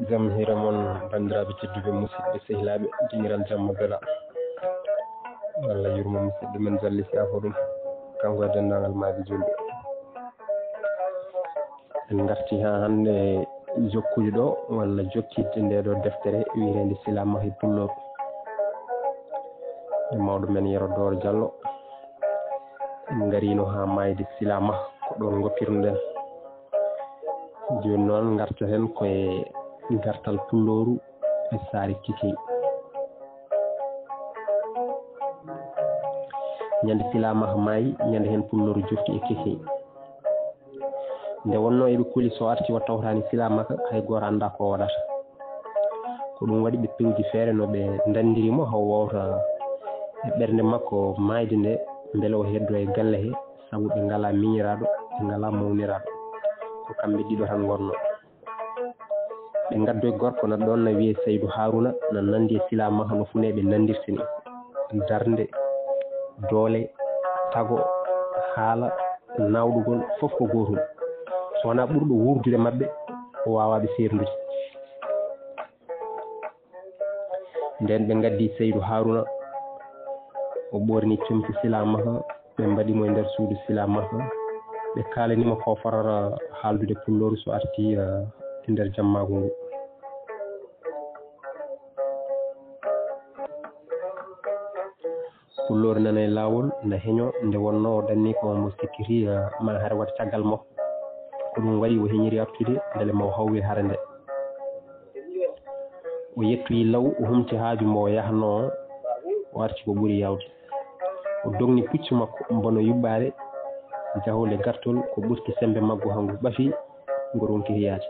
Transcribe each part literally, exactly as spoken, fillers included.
Jam hiira mon, banndiraaɓe tedduɓe, musidɓe, sehilaaɓe, dingiral jamma bela. Allah yurmo musidɗo men Jalli Siyafo ɗum, kanko e denndaangal maayɓe julɓe. En ngarti haa hannde jokkude ɗo, walla jokkitde nde ɗo deftere wiyeteende Silaamaha e Pulloor. E mawɗo men Yero Dooro Jallo. En ngarino haa maayde Silaamaha, ko ɗoon ngoppirno ɗen. Jooni noon ngartaten ko e gartal Pullooru e saare Kekey. Ñande Silaamaha maayi, ñande heen Pullooru jokki e Kekey. Nde wonnoo eɓe kuli so arti o tawtaani Silaamaha, hay gooto anndaa ko o waɗata. Ko ɗum waɗi ɓe pewji feere no ɓe ndanndiri mo, haa o wawta e ɓernde makko maayde nde, mbele o heddo e galle he, sabu ɓe ngalaa miñiraaɗo, ɓe ngalaa mawniraaɗo. Ko kamɓe ɗiɗo tan ngonnoo. Ɓe ngaddoyi gorko na ɗoon na wiyee Saydu Haaruna, na nanndi e Silaamaha no funeeɓe nanndirta ni. Darnde, doole, tago, haala, naawɗugol, fof ko gootum. So wonaa ɓurɗo wuurdude maɓɓe, o waawaa ɓe seerndude. Ndeen ɓe ngaddi Saydu Haaruna, o ɓoorni comci Silaamaha, ɓe mbaɗi mo e nder suudu Silaamaha, ɓe kaalani mo ko o fotata haaldude Pullooru so arti, eh, e nder jammaagu ngu. Pullooru nana e laawol, na heño, nde wonnoo o ɗanni ko mo sikkiti, eh, ma hare waɗa caggal makko. Ko ɗum waɗi o heñiri artude, mbele ma o hawri hare nde. O yettoyi law, o humti haaju mo o yahnoo, o arti ko ɓuri yaawde. O dogni puccu makko, mbono yuɓɓaade, jahol e gartol, ko ɓurti semmbe maggu haa ngu ɓafi, ngu ronki yaade.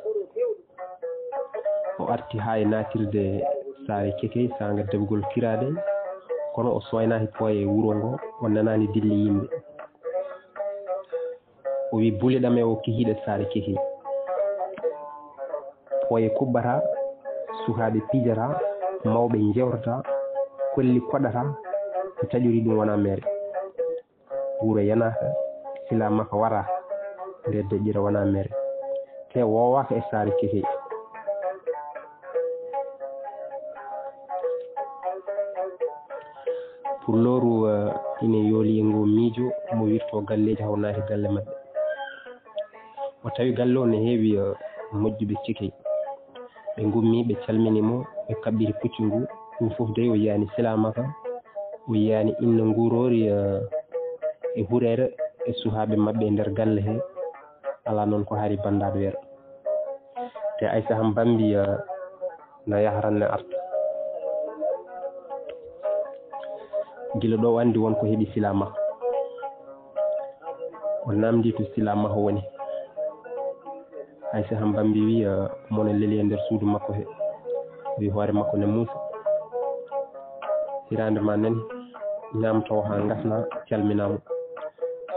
O arti haa e naatirde saare Kekey, saanga debgol kiraade, kono o sooynaaki pooye wuro ngo, o nanaani dille yimɓe. O wi, "Bule ɗam e o kihiiɗe saare Kekey." Pooye kuɓɓata, sukaaɓe pijata, mawɓe njewtata, kolli koɗata, ko taƴori ɗum wonaa meere. Wuro yanaaka, Silaamaha waraa, nde deƴƴere wonaa meere. Te woowaaka e saare Kekey. Pullooru, eh, ina yooli e ngoo miijo, mo wirtoo galleeji haa o naati galle maɓɓe. O tawi galle o ne heewi, eh, moƴƴuɓe Kekey. Ɓe ngummii, ɓe calmini mo, ɓe kaɓɓiti puccu ngu. Ɗum fof dey o yiyani Silaamaha, o yiyani inna nguuroori, eh, e hureere e suhaaɓe maɓɓe e nder galle he. Alaa noon ko hari banndaaɗo yero. Te Aysa Ham Bambi, eh, na yahran ne arta. Gila ɗo o anndi won ko heɓi Silaamaha. O naamndi to Silaamaha woni. Aysa Ham Bambi wi, eh, mono leli e nder suudu makko he. Wi hoore makko ne muusa. Hiraande ma nani, ñaamtoo haa ngasna, calminaama.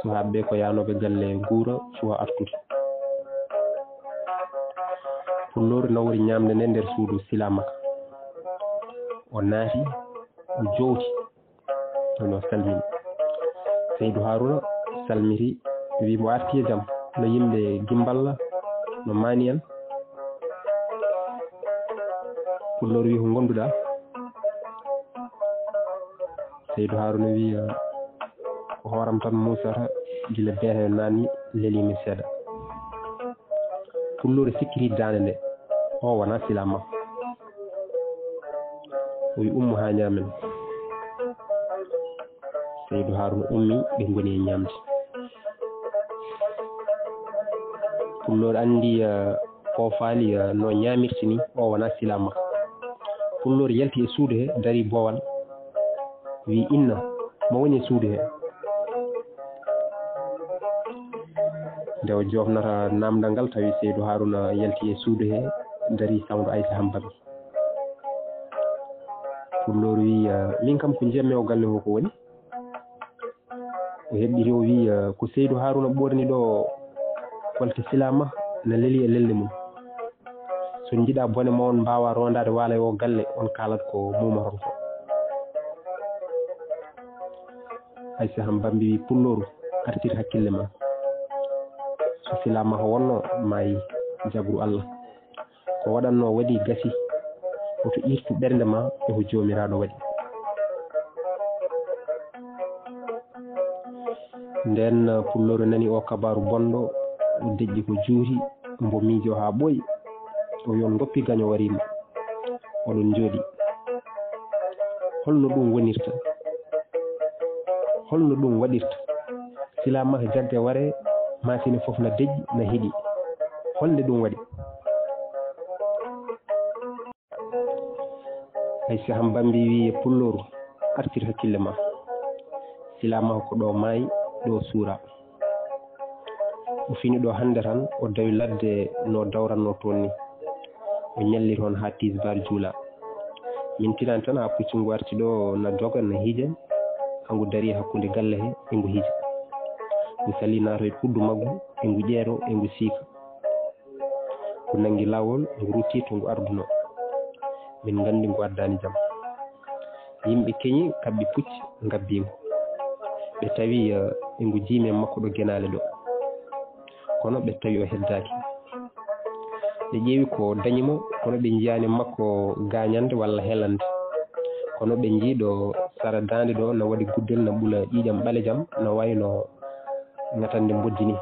Suhaaɓe ɓe ko yaanooɓe galle nguura, cuwa artude. Pullooru nawori ñaamde nde nder suudu Silaamaha. O naati, o jowti, no salmini. Seydu Haruna salmiti, wi, "Mo arti e jam, no yimɓe Gimballa, no Maani en?" Pullooru wi, "Ko ngonduɗaa?" Seydu Haruna wi, "Ko hooram tan muusata, gila beete naanmi, leliimi seeɗa." Pullooru sikkiti daande nde, "O wonaa Silaamaha." O wi, "Ummo haa ñaamen." Seydu Haruna ummi, ɓe ngoni e ñaamde. Pullooru anndi, eh, ko faali, eh, no ñaamirta ni, o wonaa Silaamaha. Pullooru yalti e suudu he, dari boowal, wi, "Inna, mo woni e suudu he?" Nde o joofnata naamndal ngal, tawi Seydu Haruna yalti e suudu he, dari sawndo Aysa Ham Bambi. Pullooru wi, eh, "Min kam ko njiyammi o galle ko ko woni?" O heɓɓiti o wi, eh, "Ko Seydu Haruna ɓoorni ɗo kolte Silaamaha na leli e lelde mum. So on njiɗaa bone ma on mbaawaa rondaade waala e o galle, on kaalat ko muumaton ko." Aysa Ham Bambi wi, "Pullooru, artir hakkille ma. So Silaamaha wonno, maayi, jagru Allah." Ko waɗannoo waɗi gasi, woto iirtu ɓernde ma e ko Joomiraaɗo waɗi. Ndeen Pullooro nani oo kabaaru bonɗo, o deƴƴi ko juuti, mbo miijoo haa ɓooyi. O wi'i on ngoppi gaño wariima. Oɗon njooɗi. Holno ɗum wonirta? Holno ɗum waɗirta? Silaa maka jagge waree, maasine fof na deƴƴi, na hiɗi. Holnde ɗum waɗi? Ay, Seex am Bambi wi'i e Pulloor, artir hakkille ma. Silaa maka ko ɗo maayi, ɗo suura. O fini ɗo hannde tan, o dawi ladde no dawranno toon ni. O ñalli toon haa tisbaar juula. Min tinani tan haa puccu ngu arti ɗo na doga, na hiija, haa ngu dari hakkunde galle he, e ngu hiija. Ngu sali naatoy kuddu maggu, e ngu ƴeero, e ngu siika. Ngu nanngi laawol, ngu rutti to ngu ardunoo. Min nganndi ngu addaani jam. Yimɓe keñi kaɓɓi pucci, ngabbii ngu. Ɓe tawi, eh, e ngu jiimi e makko ɗo genaale ɗo. Kono ɓe tawi o heddaaki. Ɓe ƴeewi ko dañi mo, kono ɓe njiyaani makko gaañande walla helande. Kono ɓe njii ɗo sara daande ɗo na waɗi guddel, na ɓula ƴiiƴam ɓalejam, na wayno ngatannde mboddi ni.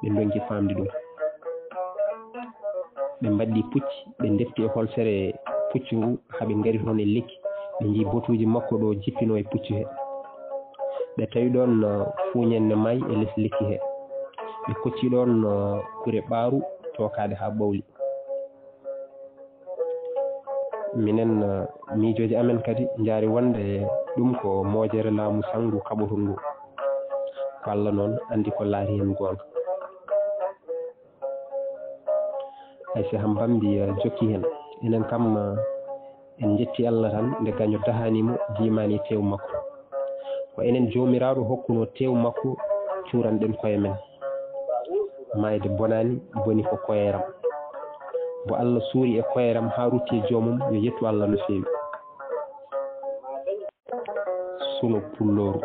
Ɓe ndonki faamde ɗum. Ɓe mbaɗɗi pucci, ɓe ndefti e holsere puccu ngu, haa ɓe ngari toon e lekki. Ɓe njii botuuji makko ɗo jippinoo e puccu he. Ɓe tawi ɗoon, uh, fuuñen ne maayi e les lekki he. Ɓe kocci ɗoon, uh, kure ɓaaru tookaaɗe haa ɓawli. Minen, uh, miijooji amen kadi njaari wonde ɗum ko moojere laamu sanngu kaɓotol ngu. Ko Alla noon anndi ko laari heen goonga. Ay, Seex am Bambi, uh, jokki heen. Enen kam, uh, en njetti Alla tan nde gaño dahaani mo, jiimaani teew makko. Ko enen Joomiraaɗo hokkunoo teew makko cuuranɗen koye men. Maayde bonaani, boni ko koyeeram. Mbo Alla suuri e koyeeram haa rutti e joomum, yo yettu Alla no feewi. Suno Pullooru.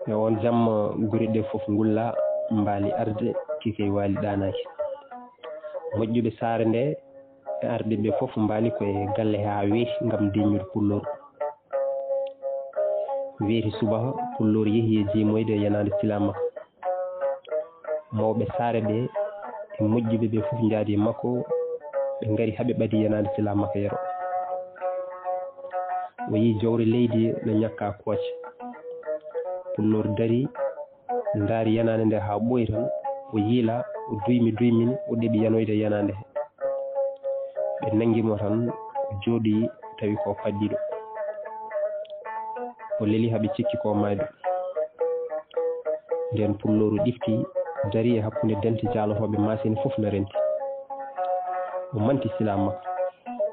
E oon jamma gure ɗe fof ngulla, mbaali arde, kikey waali ɗaanaaki. Moƴƴuɓe saare nde e arɓe ɓe fof mbaali ko e galle he haa weeti ngam deññude Pullooru. Weeti subaka, Pullooru yehi e jiimoyde e yanaande Silaamaka. Mawɓe saare ɓe e moƴƴuɓe ɓe fof njaadi e makko, ɓe ngari haa ɓe ɓadi yanaande Silaamaka Yero. O yii jowre leydi no ñakka kooce. Pullooru darii, ndaari yanaande nde haa ɓooyi tan, o yiila, o duymi duymini, o ɗeɓi yanoyde yanaande he. Ɓe nanngi mo tan, o jooɗoyi, tawi ko paddiiɗo. O leli haa ɓe cikki ko maayɗo. Ndeen Pullooru ɗifti, darii e hakkunde dente jaalotooɓe maasina fof na renti. O manti Silaamaka.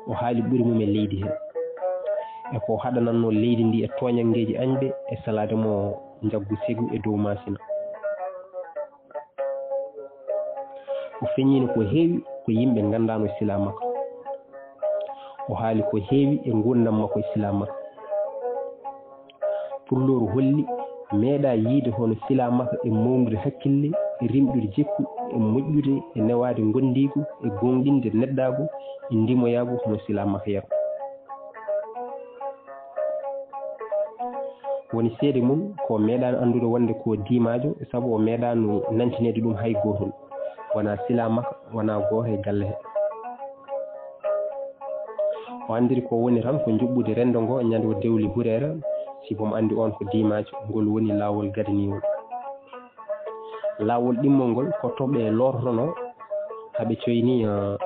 O haali ɓuri mum e leydi he. E ko haɗanannoo leydi ndi e tooñanngeeji añɓe e salaade mo njaggu segu e dow maasina. O feññiino ko heewi ko yimɓe nganndaano Silaamaka. O haali ko heewi e nguurndam makko e Silaamaka. Pullooru holli meeɗaa yiide hono Silaamaka e mawndude hakkille, e rimɗude jikku, e moƴƴude, e newaade ngonndiigu, e gooŋɗinde neɗɗaagu, e ndimoyaagu hono Silaamaka Yero. Woni seede mum, ko meeɗaano anndude wonde ko diimaajo, sabu o meeɗaano nantineede ɗum hay gootol. Wonaa Silaamaka, wonaa gooto e galle he. O anndiri ko woni tan ko njuɓɓude renndo ngo ñande o dewli hureere, sibu omo anndi oon ko diimaajo, ngol woni laawol gadaniiwol. Laawol ɗimmol ngol ko to ɓe lortotonoo, haa ɓe coyni, eh,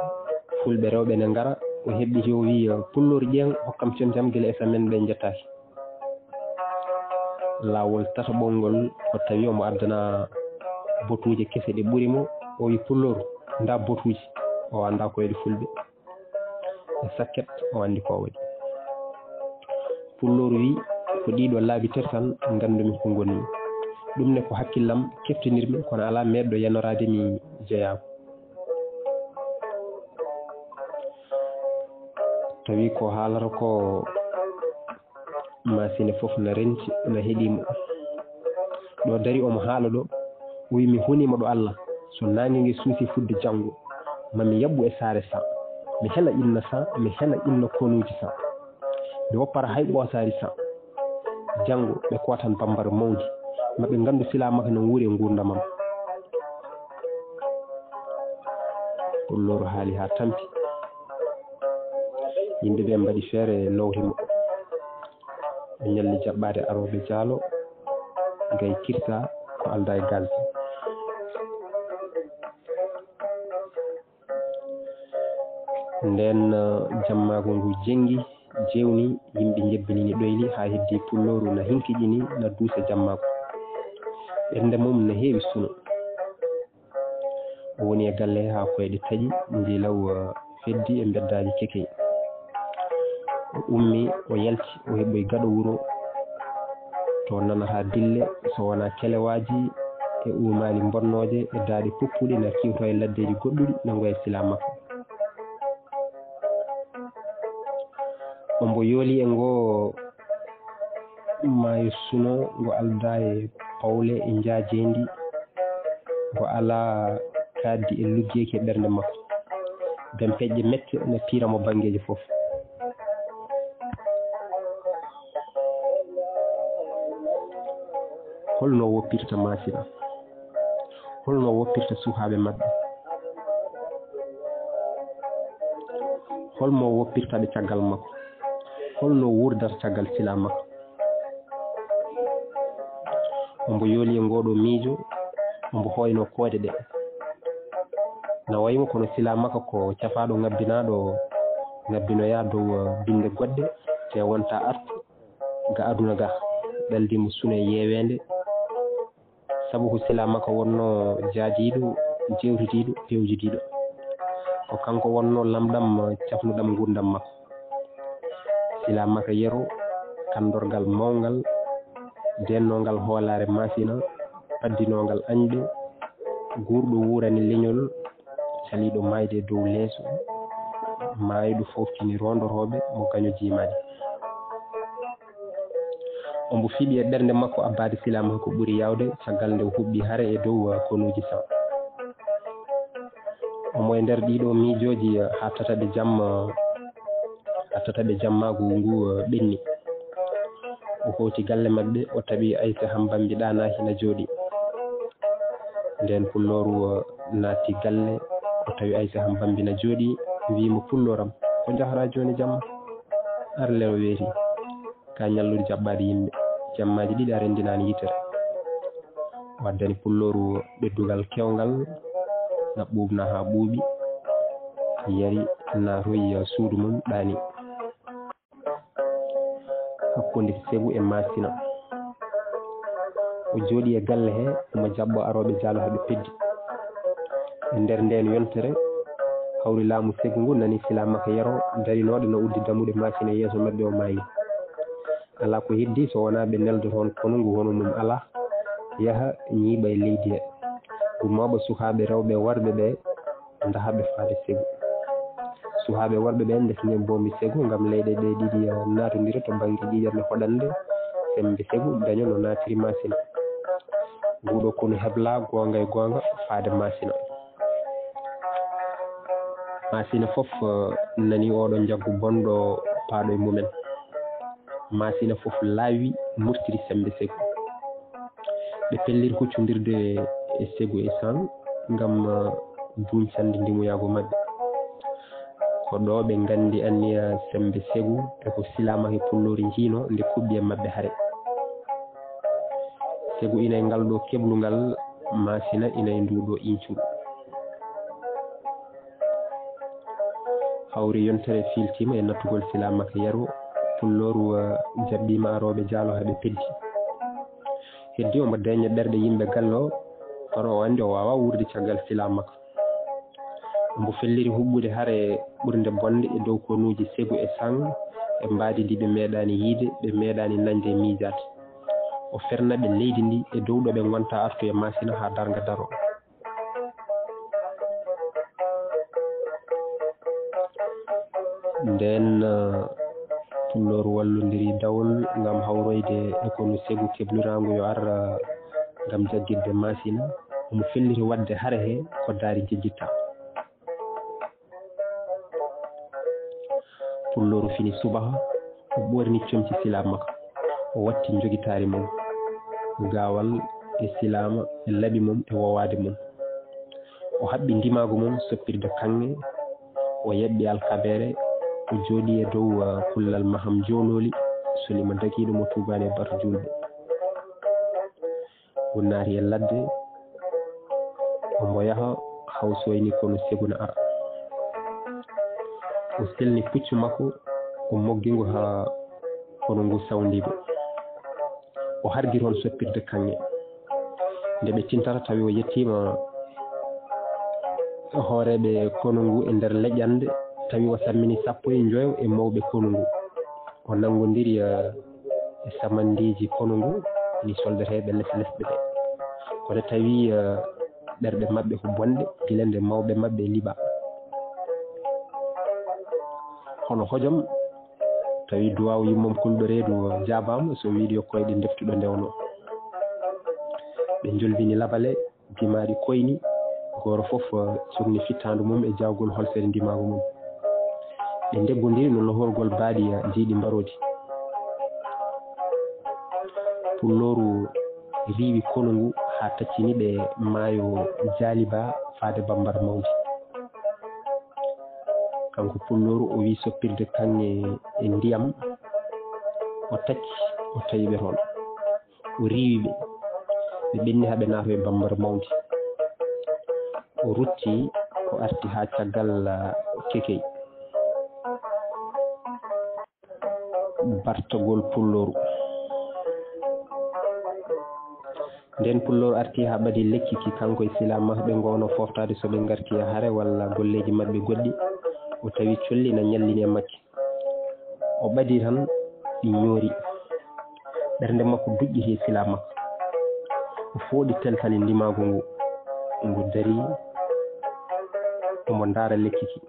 fulɓe rewɓe ne ngara, o heɓɓiti o wi'i, eh, Pullooru ƴeeŋ, hokkam com-cam gila esa men ɓe njettaaki. Laawol tataɓol ngol ko tawi omo addana botuuje kese ɗe ɓuri mo, o wi'i Pullooru, ndaa botuuje, o anndaa ko e ɗe fulɓe. E sakket, o anndi ko o waɗi. Pullooru wi'i, ko ɗiɗo laabi tati tan nganndumi ko ngonmi. Ɗum ne ko hakkillam keftinirmi, kono alaa meeɗɗo yanoraade mi jeyaagu. Tawi ko haalata ko maasina fof na renti, na heɗii mo. Ɗo dari omo haala ɗo, O wi, "Mi huniima ɗo Allah, so naange nge suusii fuɗde janngo, ma mi yaɓɓu e saare Sa. Mi hela inna Sa, mi hela inna konuuji Sa. Mi woppata hay ɓoosaari Sa. Janngo ɓe kootan bambara mawdi, ma ɓe nganndu Silaamaka no wuuri e nguurndam am." Pullooru haali haa tampi. Yimɓe ɓe mbaɗi feere lowri mo. O ñalli jaɓɓaade arooɓe jaalo, gay kirsa ko aldaa e galde. Nden, eh, jammaagu ngu jenngi, jewni, yimɓe njebbinini ɗoyli haa heddi pullooru na hinkiƴini, na duusa jammaagu. Ɓernde mum na heewi suno. O woni e galle he haa koyɗe taƴi, njiilaw, eh, feddi e mbeddaaji kekey. O ummi, o yalti, o heɓoyi gaɗo wuro to nanata dille, so wonaa kelewaaji e uumaali mbonnooje e daaɗe puppuɗe na kiwto e laddeeji goɗɗuɗi na ngoya Silaamaka. Ombo yooli e ngoo maayo suno, ngo aldaa e pawle e njaajeendi, ngo alaa kaaɗdi e luggeeki e ɓernde makko. Bempeƴƴe mette ene piira mo banngeeji fof. Holno woppirta Maasina? Holno woppirta sukaaɓe maɓɓe? Holmo woppirta ɓe caggal makko? Holno wuurdata caggal Silaamaka? Ombo yooli e ngooɗoo miijo, ombo hooynoo koode ɗe. Na wayi mo kono Silaamaka ko cafaaɗo ŋabbinaaɗo, ŋabbinoyaa dow, eh, binnde goɗɗe, te wonta artu ga aduna ga, ɗaldi mo suna e yeeweende. Sabu ko Silaamaka wonnoo jaadiiɗo, jewtidiiɗo, pewjidiiɗo. Ko kanko wonnoo lamɗam cafnuɗam nguurndam makko. Silaamaka Yero, kanndorgal mawngal, dennongal hoolaare Maasina, paddinongal añɓe, guurɗo wuurani leñol, caliiɗo maayde e dow leeso, maayɗo fooftini roondorooɓe mo gaño jiimaade. Ombo fiɓi e ɓernde makko abbaade Silaamaka ko ɓuri yaawde caggal nde o huɓɓi hare e dow, uh, konuuji Sa. Omo e nder ɗiɗo miijooji, uh, haa tataɓe jamma, haa tataɓe jammaagu ngu, uh, ɓenni. O hooti galle maɓɓe, o tawi Aysa Hambambi ɗaanaaki na jooɗii. Nden pullooru, uh, naatti galle, o tawi Aysa Hambambi na jooɗii, wii mo, "Pullooram, ko njahraa jooni jamma? Ar lero weeti." Ka ñallude jaɓɓaade yimɓe. Jammaaji ɗiɗi a renndinaani yitere. O addani pullooru ɓeddugal kewngal, na ɓuuɓna haa ɓuuɓi, yari, naatoyi suudu mum, ɗaani. Hakkunde Segu e Maasina. O jooɗii e galle he, omo jaɓɓo arooɓe jaalo he ɓe peddi. E nder ndeen yontere, hawri laamu Segu ngu nani Silaamaka Yero darinooɗo no uddi dammuɗe Maasina yeeso maɓɓe, o maayi. Alaa ko heddi so wonaa ɓe nelda toon konu ngu hono mum alaa, yaha ñiiɓa e leydi he. Ngu mooɓa sukaaɓe rewɓe worɓe ɓe, ndaha ɓe faade Segu. Sukaaɓe worɓe ɓe ndesne boombi Segu ngam leyɗe ɗe ɗiɗi, eh, naatondira to bannge ƴiiƴam hoɗannde, semmbe Segu daño no naatiri Maasina. Nguɗo konu hebla goonga e goonga faade Maasina. Maasina fof, eh, nani oɗo njaggu bonɗo paaɗo e mumen. Maasina fof laawi, murtiri semmbe Segu. Ɓe pelliri huccondirde e Segu e Sang ngam, eh, duñcande ndimuyaagu maɓɓe. Ko ɗo ɓe nganndi anniya semmbe Segu e ko Silaamaka e Pulloori njiino nde kuɓɓi e maɓɓe hare. Segu ina e ngal ɗo keblungal, Maasina ina e ndu ɗo iiñcuru. Hawri yontere fiiltiima e nattugol Silaamaka Yero, Pullooru, eh, jaɓɓiima arooɓe jaalo haa ɓe peddi. Heddi omo deeña ɓerɗe yimɓe galle o, kono o anndi o waawaa wuurde caggal Silaamaka. Omo felliri huɓɓude hare ɓurnde bonde e dow konuuji Segu e Sang, e mbaadi ndi ɓe meeɗaani yiyde, ɓe meeɗaani nañde e miijaade. O ferna ɓe leydi ndi e dow ɗo ɓe ngonta artu e Maasina haa darnga daro. Ndeen, eh, Pullooru wallondiri dawol ngam hawroyde e konu Segu kebliraangu yo ar, eh, ngam jaggitde Maasina. omo felliti waɗde hare he ko daari jejjittaa. Pullooru fini subaha, o ɓoorni comci silaama ka, o watti njogitaari mum, gaawal e silaama e laɓi mum e wowaade mum. O haɓɓi ndimaagu mum soppirde kaŋŋe, o yeɓɓi alkabeere, o jooɗii e dow, ah, kullal maham joolooli, solima dakiiɗo mo tuugaani e bato juulɓe. O naati e ladde, omo yaha, hawsoyni kono segu na ara. O selni puccu makko, o moggi ngu haa kono ngu sawndii ngu. O hargi toon soppirde kaŋŋe. Nde ɓe tintata, tawi o yettiima hooreeɓe konu ngu e nder leƴƴannde, tawi o sammini sappo e njoyo e mawɓe konu ngu. O nanngondiri, eh, e samandiiji konu ngu, ni soldateeɓe les-, lesɓe ɓe. Kono tawi, eh, ɓerɗe maɓɓe ko bonɗe, gila nde mawɓe maɓɓe liɓa. Hono hojom, tawi duwaaw yummum kulɗo reedu jaabaama, so wiide yo koyɗe ndeftuɗo ndewno. Ɓe njolbini labale, dimaaɗi koyni, gooto fof, eh, sogni fittaandu mum e jawgol holsere ndimaagu mum. Ɓe ndeggondiri no lohorgol baaɗi, eh, jeyɗi mbaroodi. Pullooru riiwi konu ngu haa taccini ɓe maayo Jaaliba faade Bambar Mawndi. Kanko Pullooru o wiyi soppirde kaŋŋe e ndiyam, o tacci, o tawi ɓe toon. O riiwi ɓe. Ɓe ɓenni haa ɓe naatoyi Bambar Mawndi. O rutti, o arti haa caggal, ah, Kekey. Bartagol Pullooru. Nden Pullooru arti haa ɓadi lekki ki kanko e silaama ɓe ngoono fooftaade so ɓe ngarti e hare walla golleeji maɓɓe goɗɗi. O tawi colli na ñallini e makki. O ɓadi tan ɗi ñoori. Ɓernde makko duƴƴiti e silaama. O fooɗi teltali ndimaagu ngu. Ngu darii. Omo ndaara lekki ki.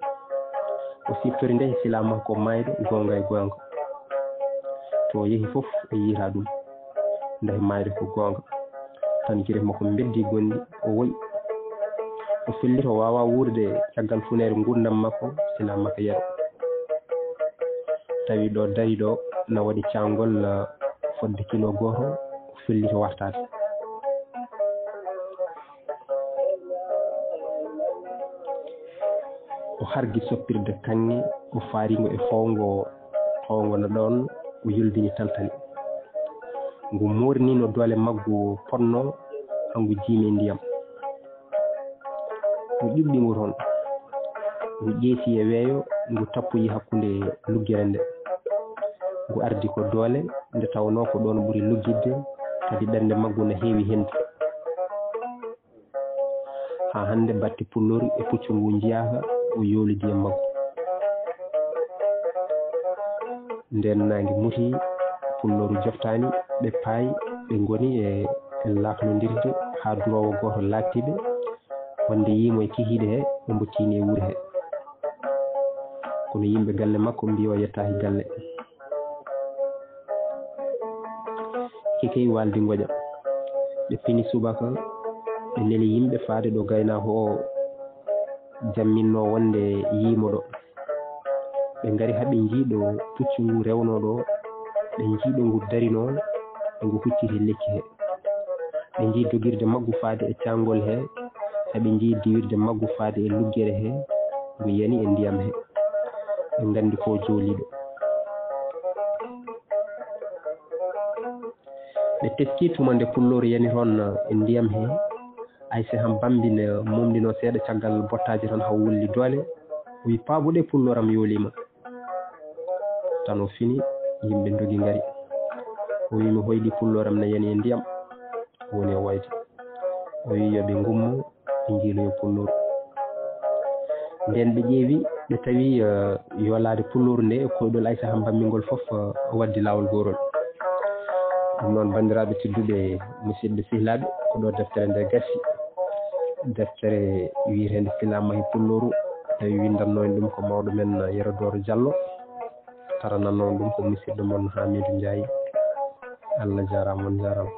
O siftori nde silaama ko maayde goonga e goonga. To o yehi fof o yiyataa ɗum. Nde maayde ko goonga. Tan gite makko mbeddi gonɗi, o woyi. O felliti o waawaa wuurde caggal funeere nguurndam makko, silaama ka yero. Tawi ɗo dari ɗo na waɗi caangol, eh, fodde kilo gooto, o felliti wartaade. O hargi soppirde kaŋŋe, o faari ngo e fowngo towngo no ɗoon, o yolbini taltali. Ngu moorni no doole maggu potnoo, haa ngu jiimi e ndiyam. Ngu ƴuɓɓi ngu toon. Ngu ƴeesi e weeyo, ngu tappoyi hakkunde luggere nde. Ngu ardi ko doole, nde tawnoo ko ɗoon ɓuri luggitde, kadi ɓernde maggu na heewi hendu. Haa hannde batte Pullooru e puccu ngu njiyaaka, o yoolidi e maggu. Ndeen naange muti, Pullooru joftaani, ɓe paayi, ɓe ngoni e, e laaklondirde haa duroowo gooto laakti ɓe, wonde yiimo e kikiiɗe he, ɓe mbo tiini e wuro he. Kono yimɓe galle makko mbiyi o yettaaki galle. Kekey waaldi ngoƴa. Ɓe pini subaka, ɓe neli yimɓe faade ɗo gaynaako o jamminnoo wonde yiimo ɗo. Ɓe ngari haa ɓe njii ɗo puccu ngu rewnoo ɗo, ɓe njii ɗo ngu darinoo, e ngu hucciti lekki he. Ɓe njii dogirde maggu faade e caangol he, haa ɓe njii diwirde maggu faade e luggere he, ngu yani e ndiyam he. Ɓe nganndi ko jooliiɗo. Ɓe teskii tuma nde Pullooru yani toon e ndiyam he, Aysa han Bambi ne momɗinoo seeɗa caggal bottaaji tan, haa wulli doole, o wi, "Paabuɗe, Pullooram yooliima." Tan o fini, yimɓe ndogi ngari. O wi, "Mi hoyɗi, Pullooram ne yani e ndiyam." O woni e woyde. O wi, "Yo ɓe ngummo, ɓe njiiloyo Pullooru." Nden ɓe ƴeewi, ɓe tawi, eh, yoolaade Pullooru nde e koyɗol Aysa han Bambi ngol fof, eh, o waddi laawol goorol. Ɗum noon, banndiraaɓe tedduɓe, musidɓe sehilaaɓe, ko ɗo deftere nde gasi. Deftere wiyeteende Silaamahi Pullooru, tawi winndannoo en ɗum ko mawɗo men Yero Dooro Jallo, taranannoo ɗum ko musidɗo mon Hamidou Ndiaye. Allah jaaraama, on njaaraama.